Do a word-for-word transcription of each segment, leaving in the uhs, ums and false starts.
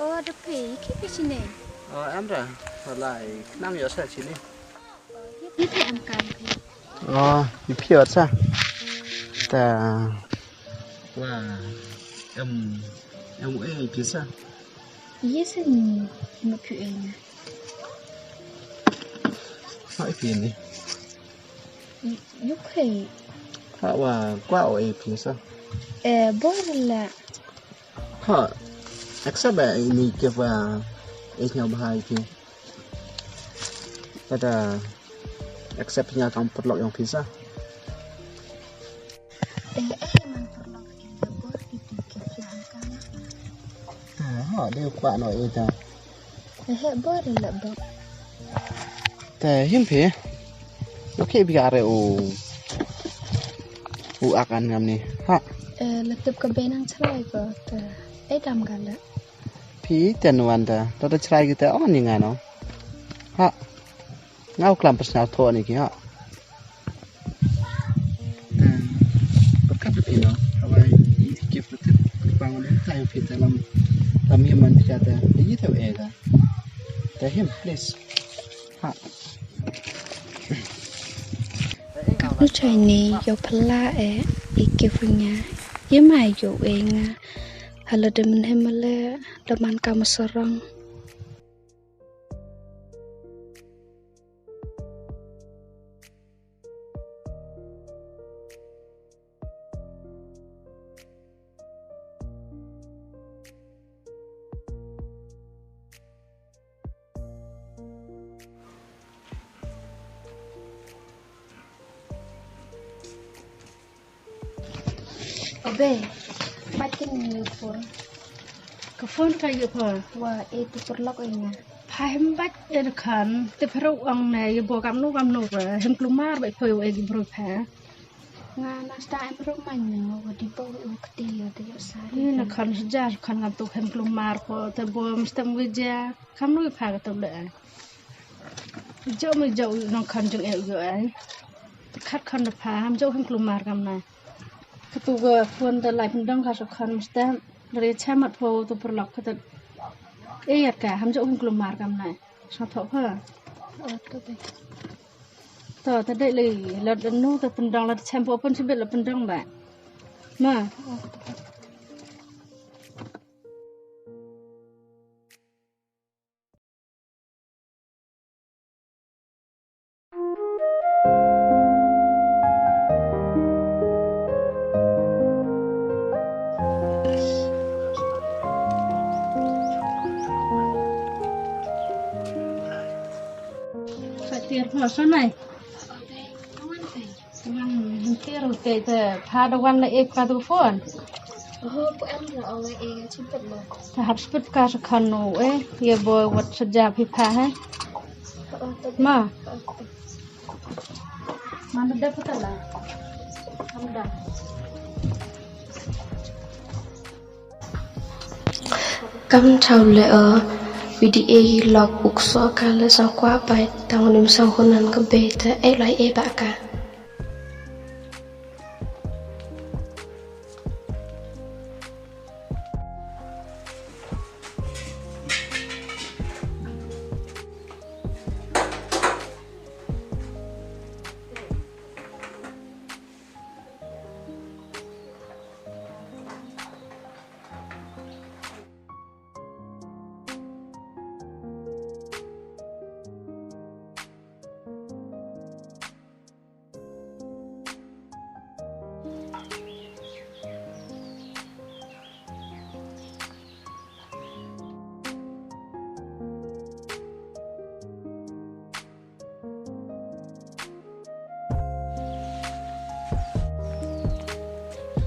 Oh, da phi, ki phi sini? Oh, em da. Walai, khnang ïoh sa sini. Ïa phi em kan phi. Oh, ïa phi ot sa. Ta. Wa, em, em u ei phi sa. Ïa sini, em u ei. Ha, ïa phi ni. Ïa phi. Ha, wa, kwah u ei phi sa. Eh, bor la. Ha, accept ba ini ke ba eh nyau bahai ke. Pada accept nya kam perlok yang visa. Eh, eh, man perlok ke bor di ke yang kan. Ha, ha, dia kuat no ita. Eh, eh, bor la bor. Te him phi. Lo ke biar u. U akan ngam ni. Ha. Eh, la tip ka benang chrai ko. Te, eh, dam gala. Phi ten wan ta, ta ta chrai kita on ni ngano. Ha. Ngau klam pas ngau tho ni ki ha. Pakat phi no. Awai ki patit pang ni ta phi ta lam. Lam hi man phi ta. Ni ta e ta. Ta him please. Ha. Kap nu chai ni yo pala e iki punya. Ye mai yo e nga. Hala de men hem le de man ka masarang. Obe, bat kin ni phone. Ka phone ka ïa pha. Wa, e tu perlok ina. Pha hem bat e khan, te pha ro ong ne, ïa bo kam no kam no re, hem klumar ba pha ïa e gi bro pha. Nga na sta em ro man ne, wa di bo u kti ya te ya sa. Ni na khan sja, khan ngam tu hem klumar ko, te bo mstem wija, kam no pha ka tu le. Jauh me jauh nong khan jong e ïa ai. Khat khan da pha, ham jauh hem klumar kam na. Katu ga phone da lai pindong ka sa khan mesti. Dari chamat pho tu perlok kata. Eh, ya ka, ham jauh hem klumar kam na. Sa tho pha. To, ta dei lai, la nu ta pindong, la cham pho pun sibit la pindong ba. Ma. Sa tiar pha sa nai. Wan tiar te te pha da wan la ek ka tu phone. Oh, pu em la ong e chim pet mo. Ta hap spit ka sa khan no e, ye boy wat sa ja phi pha he. Oh, ta ma. Oh, ta. Man da pha ta la. Kam da. Kam thaw leh o, video hi lok u ksoh ka leh sngewkwah bha tang u nym sngewhun nan ka bei te ei lai ei ba ka.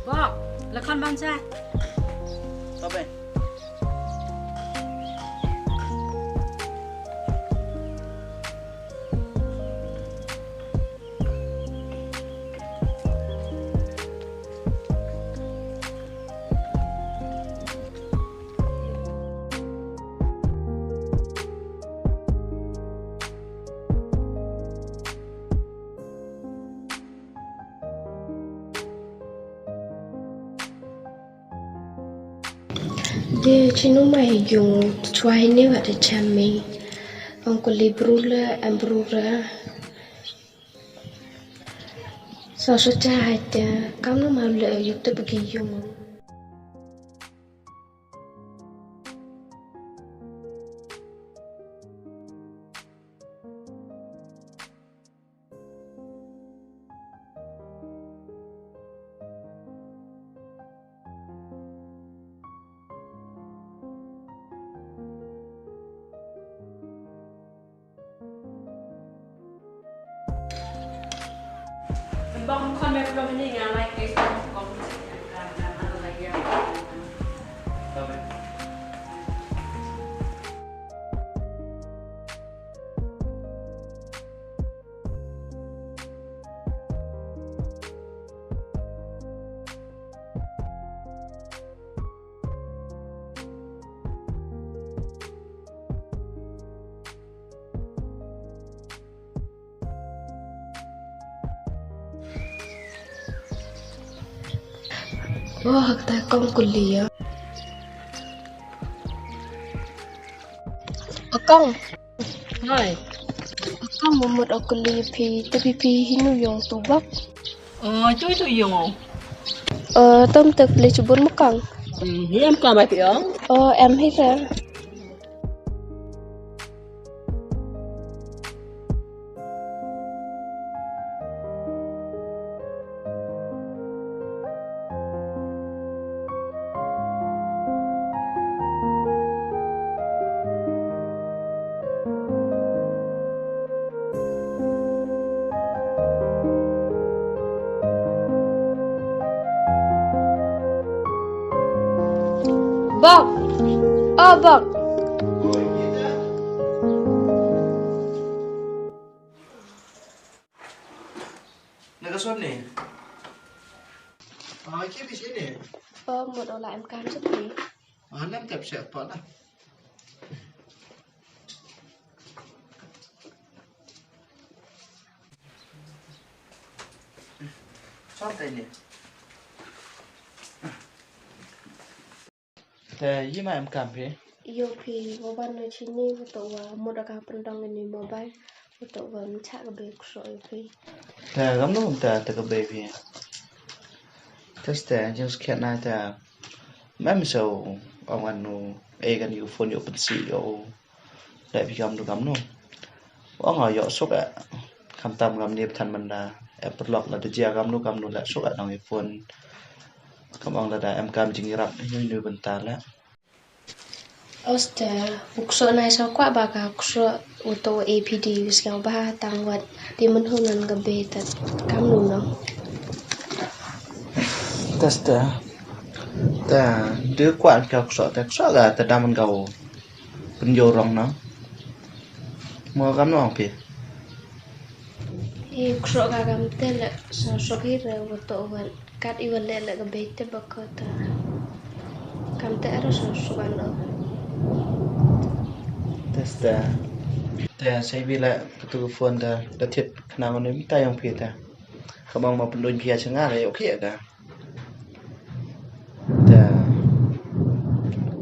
Bok, la khon ban sa. Ka bei. Ye, chinu mai yung chwa hini wa de chami. Ong kuli brula, em brura. So so cha hai te, kam no ma le yu te bagi yung. Wah, kata kong kuliah. Akong. Hai. Akong, mut o kuli phi, te phi phi hinu yung tubak. Oh, tu tu yung o. Eh, tom te phi le chubun makang. Hmm, yam ka mai phi ong. Oh, em hi ra. Bok. Oh, Bok. Na ka son ne? Ah, ke bi sini. Oh, mut ola em kan sini. Ah, nam tep siapa lah. Son tadi. Te yi ma em kam phi? Yo phi, wa ban na chini, wa to wa, mut ka pendong ini mobile, wa to wa mchak ka bei ksok yo phi. Te kam no te te ka bei phi. Te ste jing skhet na te. Mem so awan no e kan yu phone yo pensi yo. Te phi kam no kam no. Ong a yo sok a. Kam tam kam ni pthan manda. E perlok la de jia kam no kam no la sok a nang i phone. Kam ong la da em kam jing rap ni ni benta la. Osta, u ksok nai sa kwah ba ka ksok u to A P D u sngewbha tang wat di mynhu nan ka bei tat kam nu nong. Testa. Ta, de kwah ka ksok ta ksok ga ta daman ka u. Pynjorong nong. Mo kam nong pi. I ksok ka kam te le sa sok hi re u to wan. Kat i wa leh leh ka bei te ba ko ta. Kam te aro so suban o. Testa. Te sai bi la ka tu phone ta da thit khana ngone mi ta yong phi ta. Ka bang ma pynduin phi ya changa le yok khia ka. Te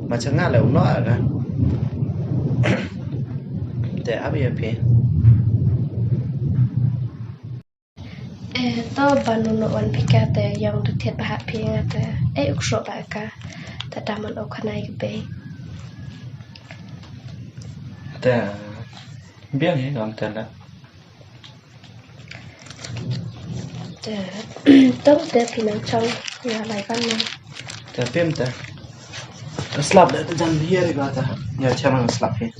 ma changa le u no ka. Te abi ya phi. Eh, to ban nu no wan pika te yang du thiet ba ha phi nga te. Eh, uk sro ba ka. Ta daman o khanai ke bei. Te biang hi ngam te la. Te to te phi nang chong ya lai ban na. Te pim te. Slap de te jan biar ga te. Ya chama slap hi.